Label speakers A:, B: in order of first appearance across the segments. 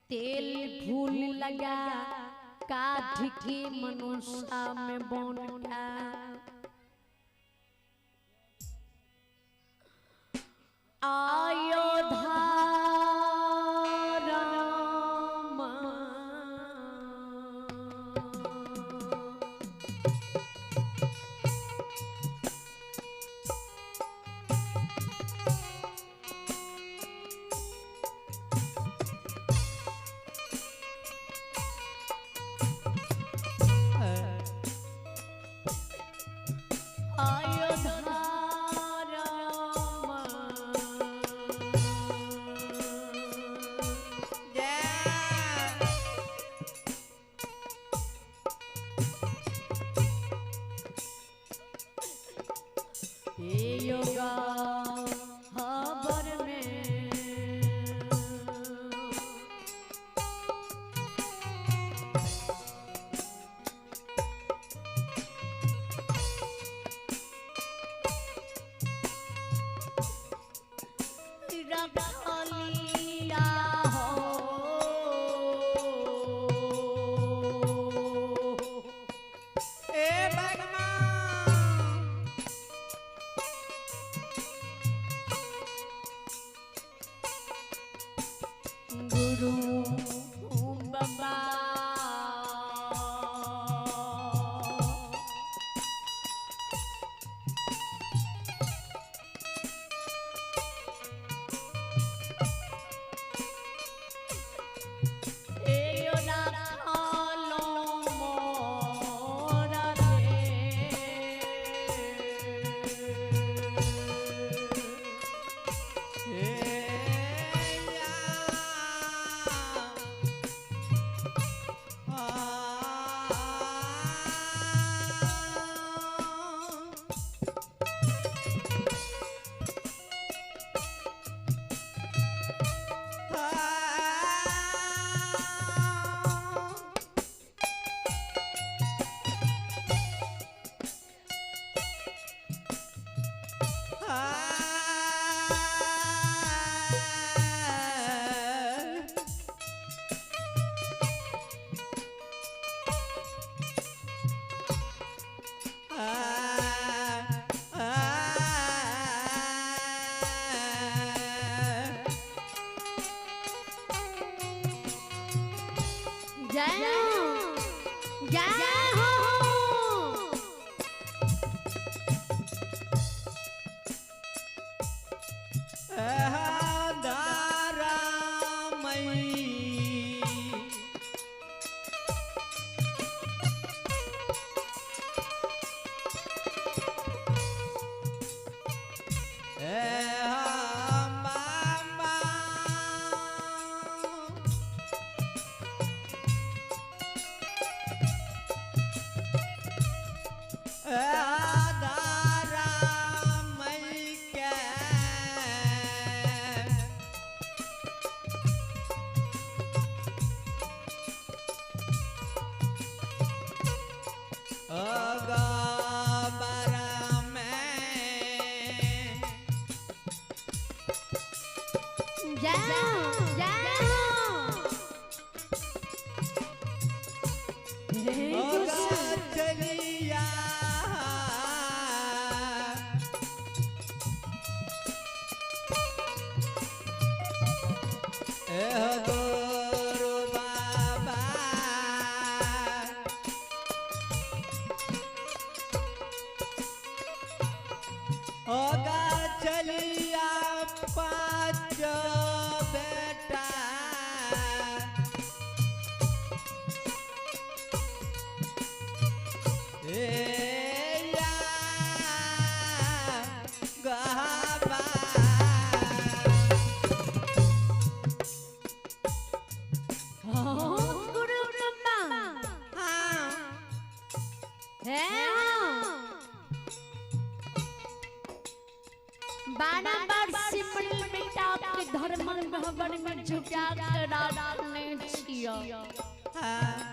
A: तेल फूल लगा काठ की मनुष्य में बनता आयो राम।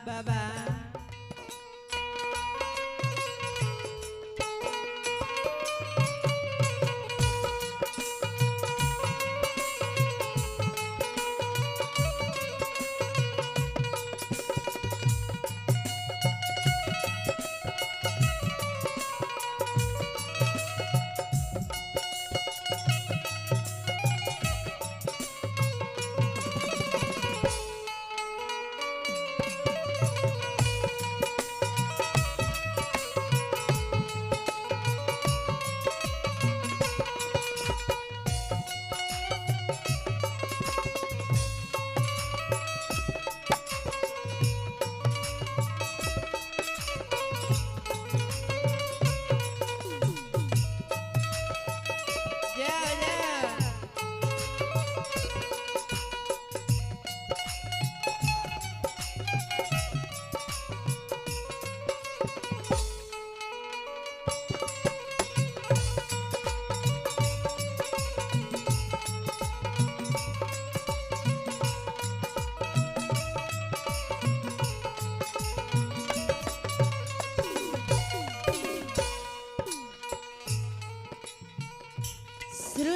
B: बाबा।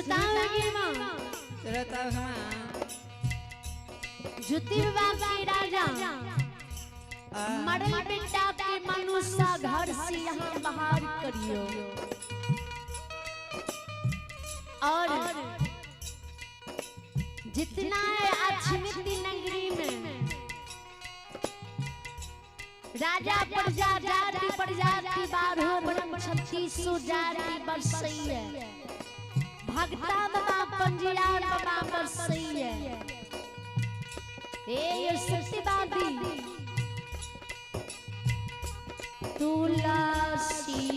A: श्रोताओं माँ ज्योति बाबा के राजा मरल बेटा के मनुष्य घर से यहाँ बाहर करियो और जितना है अछमिति नगरी में राजा प्रजा जाति प्रजाति बारह ब्रह्म 36 जाति बरसई है। भगता बाबा पंजियार बाबा बरसई है। ए ये सत्यवादी तुलसी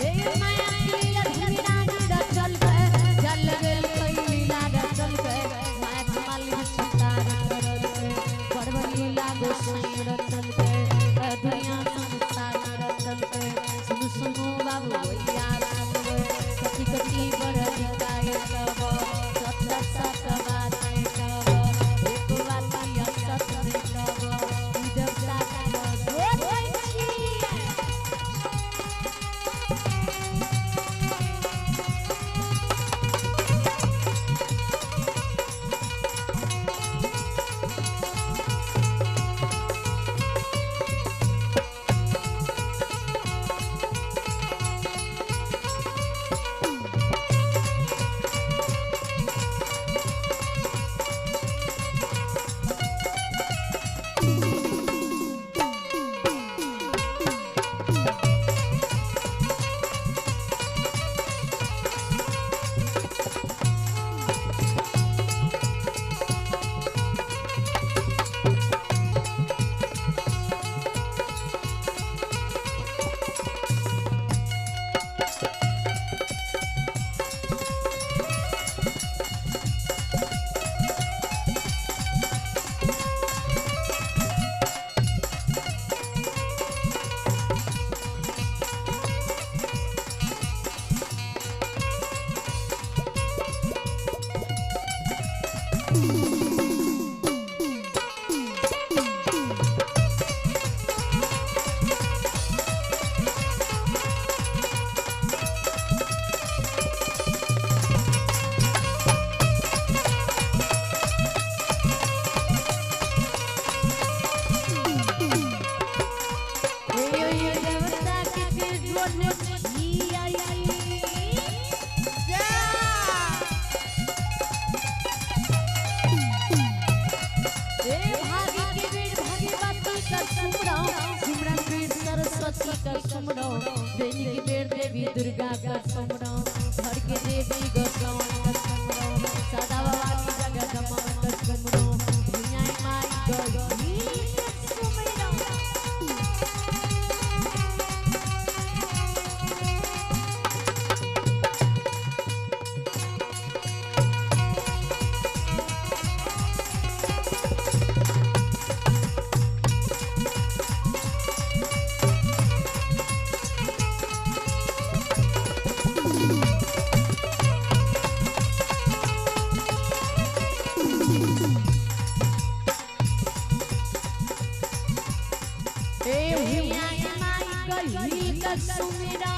A: हे माया लीला धनी रानी रचल गए, जल गेल कई लीला रचल गए, माया कमाल संतार करल गए, बड़ लीला गोसाई रचल गए, दुनिया संसार रचल गए। सुनु सुनु बाबू भैया सुनबे, कथी कथी बड़ अधिकार कब, सत सत बात कब, एक बात असत कब, ई देवता के दोष छी। देवता के फिर छी आई।
B: जा।
A: हे भागी के वीर भगवती कर सुमरो, सिमरन वीर सरस्वती कर सुमरो, देवी के वीर देवी दुर्गा कर सुमरो, घर के देवी गोसाई कर सुमरो, सदा भवानी जगदम्बा कर सुमरो, दुनिया माई गौरी कर सुमरो। हे हुइया माई गही कर सुमरो।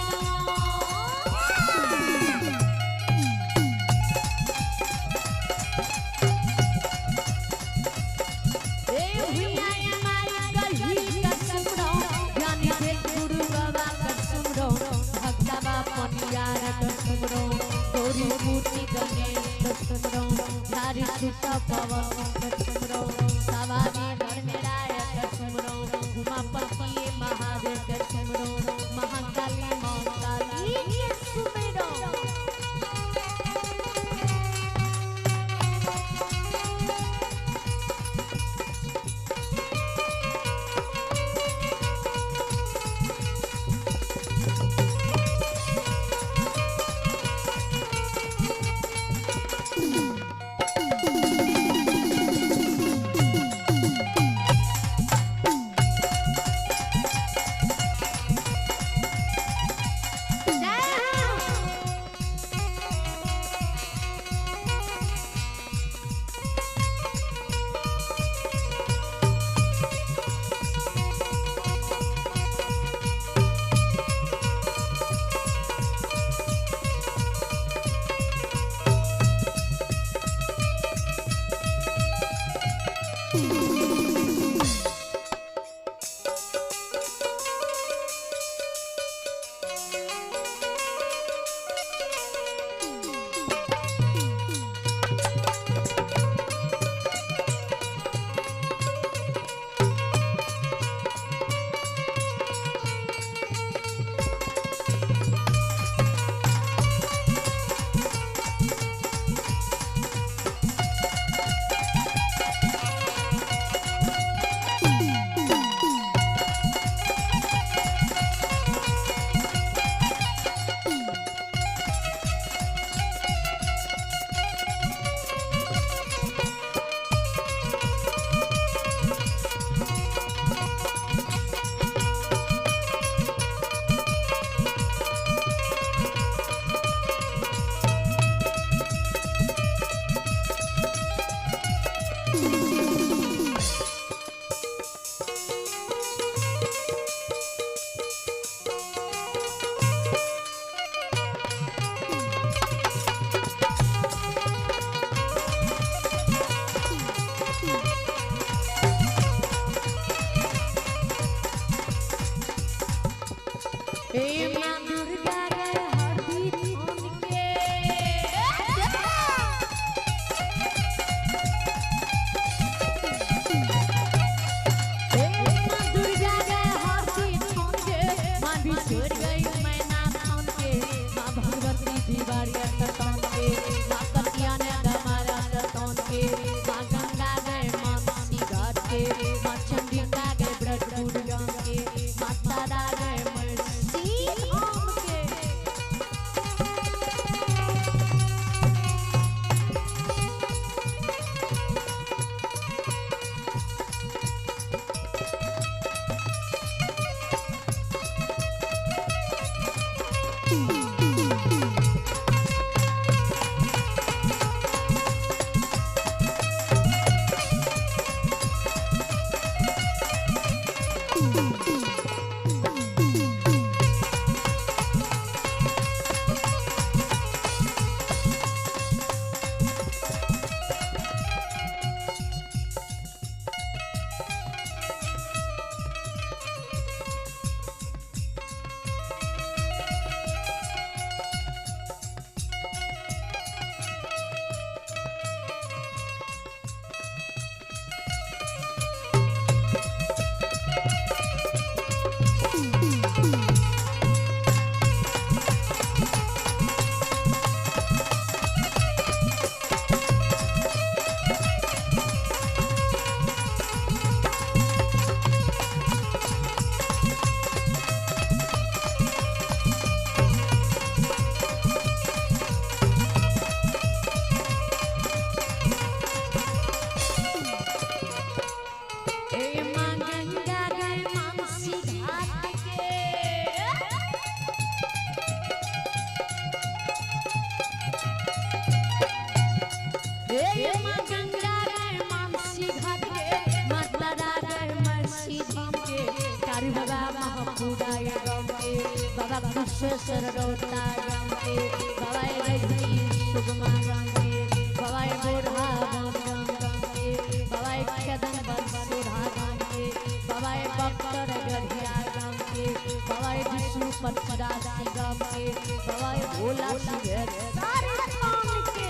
A: हे हुइया माई गही कर सुमरो, ज्ञानी देव गुरु बाबा कर सुमरो, भक्ता बाबा पनियार कर सुमरो, गौरी मूर्ति गणेश कर सुमरो, झारी सुत पवन कर सुमरो, सवारी धर्मराय कर सुमरो, उमापति महादेव कर सुमरो, महाकाली महाकाली के सुमरो। के, माँ चंडिका गे ब्रजपुर गाम के, माँ तारा गे मर्सी धाम के। ए माँ गंगा गे मानसी घाट के, ए माँ गंगा गे मानसी घाट के, माँ तारा गे मर्सी धाम के, कारी बाबा महापुरा गाम के, बाबा कुशेश्वर रौता गाम के, बाबा रघुवीर सुगमा गाम के, बाबा गोरहा गाम गाम गाम के, बाबा कदम बंसोढ़ा गाम के, बाबा बक्तर गढ़िया गाम के, बाबा विष्णु पटरासी गाम के, बाबा भोला सिंह सारे धाम के।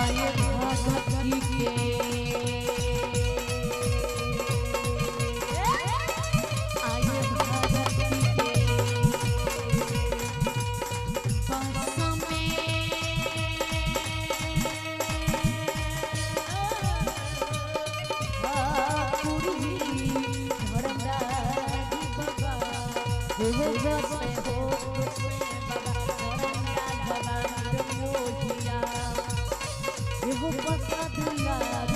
A: आये भगवती के, आये भगवती के बस में ठाकुर जी धर्मराज बाबा, हो बसे हो बसे बाबा धर्मराज बाबा निर्मोहिया, एगो बता दुलार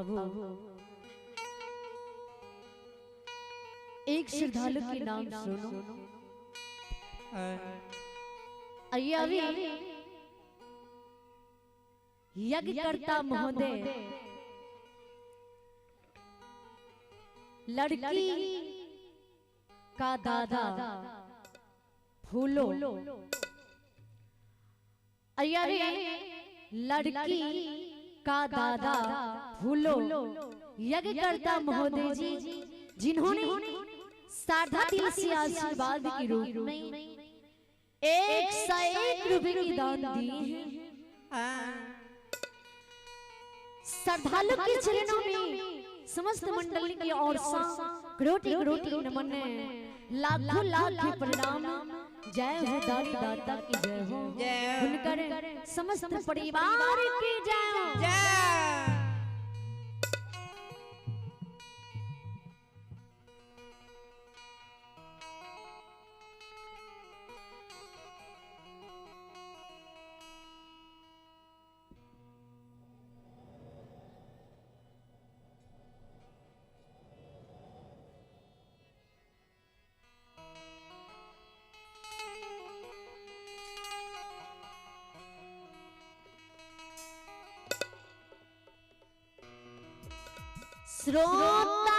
A: अब एक श्रद्धालु के नाम सुनो। अभी यज्ञकर्ता महोदय लड़की का दादा फूलो, अरे लड़की का दादा फूलो यज्ञकर्ता महोदय जी, जिन्होंने साधा दिल से आशीर्वाद के रूप में 101 रुपए की दान दिए हैं। श्रद्धालु के चरणों में समस्त मंडल की ओर से करोटि करोटि नमन, लाखों लाख के प्रणाम। जय हो दानी दाता की जय हो, उनकर समस्त परिवार की जय हो। श्रोता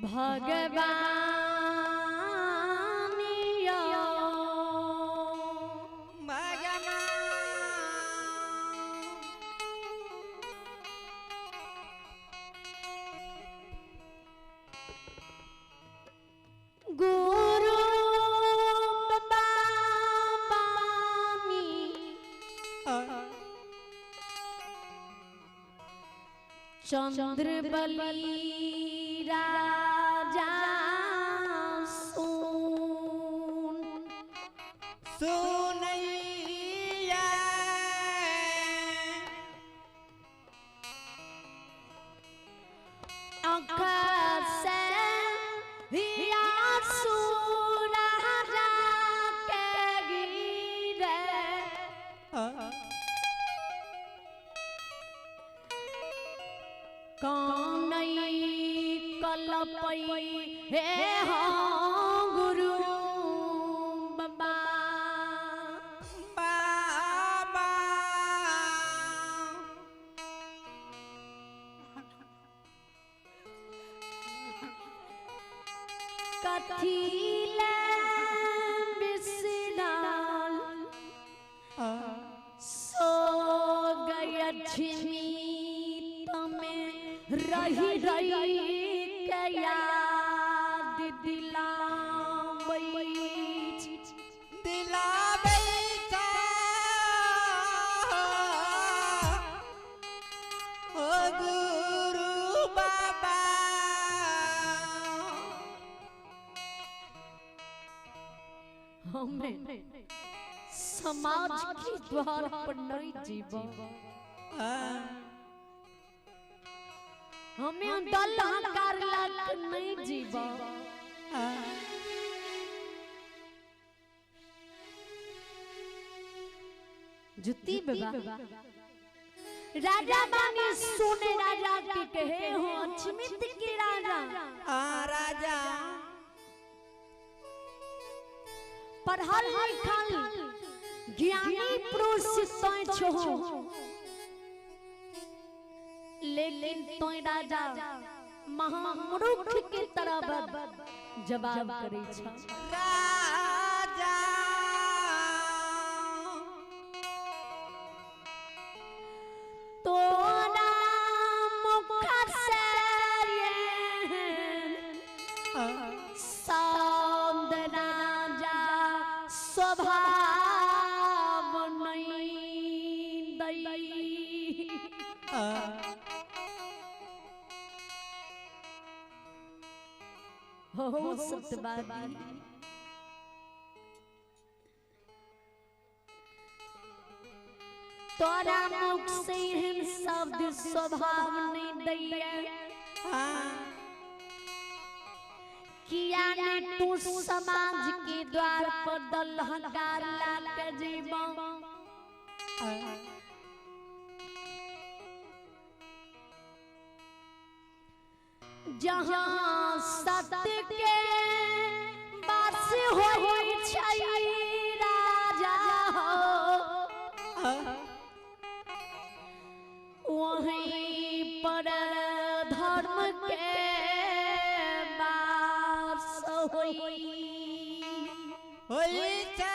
A: भगवान गुरु बाबानी चंद्र बलि राजा सुन
B: सुनैया
A: आँख से हे हो गुरु बाबा
B: बाबा।
A: कथी बिसराल सो गया छिमी तमें रही रही के याद दिलाबै
B: दिलाबै ओ गुरु बाबा।
A: हमें समाज के द्वार पर नहीं जीवा, हमें दल हंकार लाख नहीं जीवा। जुती बाबा राजा बानी सुने राजा के कहे हो अछमित के राजा
B: राजा
A: पढ़ल लिखल ज्ञानी पुरुष तोय छो, लेकिन तोय राजा महामूर्ख के तरह जवाब करे छ
B: राजा।
A: तोरा मुख से शब्द राजा स्वभाव नहीं दई। हो सत्यवादी तोरा मुख से एहन शब्द स्वभाव नहीं दैया। किया ने तू समाज के द्वार पर दलहकार ला के जीबो। जहाँ सत्य के बास होई छै राजा हो, वहीं पर धर्म के बास होई
B: होई छै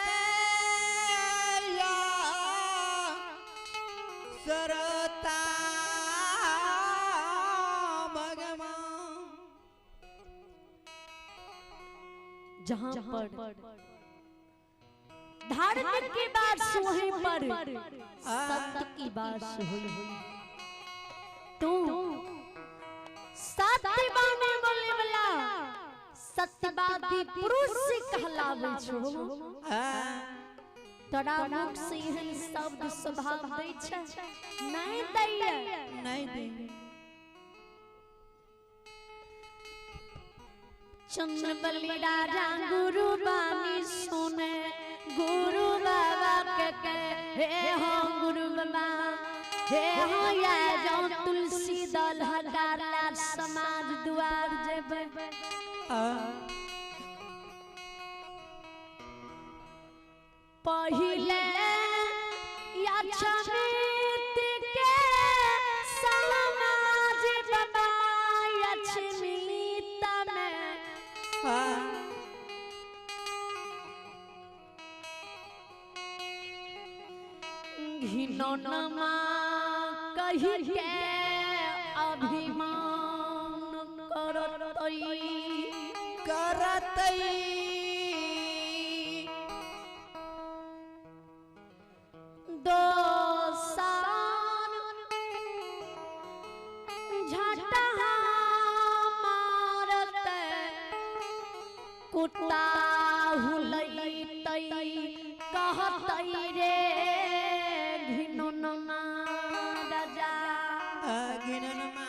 B: सरता भगवान।
A: जहाँ पर धार्मिक की बात वहीं पर सत्य की बात हुई। तू सत्य बाने बोले वाला सत्यवादी पुरुष से कहलावे छो। तोरा मुख से एहन शब्द स्वभाव दै छै नहीं दैया
B: नहीं दे।
A: चंद्रबली राजा गुरु बानी सुने गुरु बाबा के हे हो गुरु बाबा हे हो या जो तुलसी दल हटाला समाज द्वार जेबे। पहिले या छमित के समाज बाबा या छमित में घिनौनमा कही के अभिमान करतई
B: करतई
A: दोसान झटा मारते कुत्ता हुलैतई कहतई रे घिनौनमा राजा
B: घिनौनमा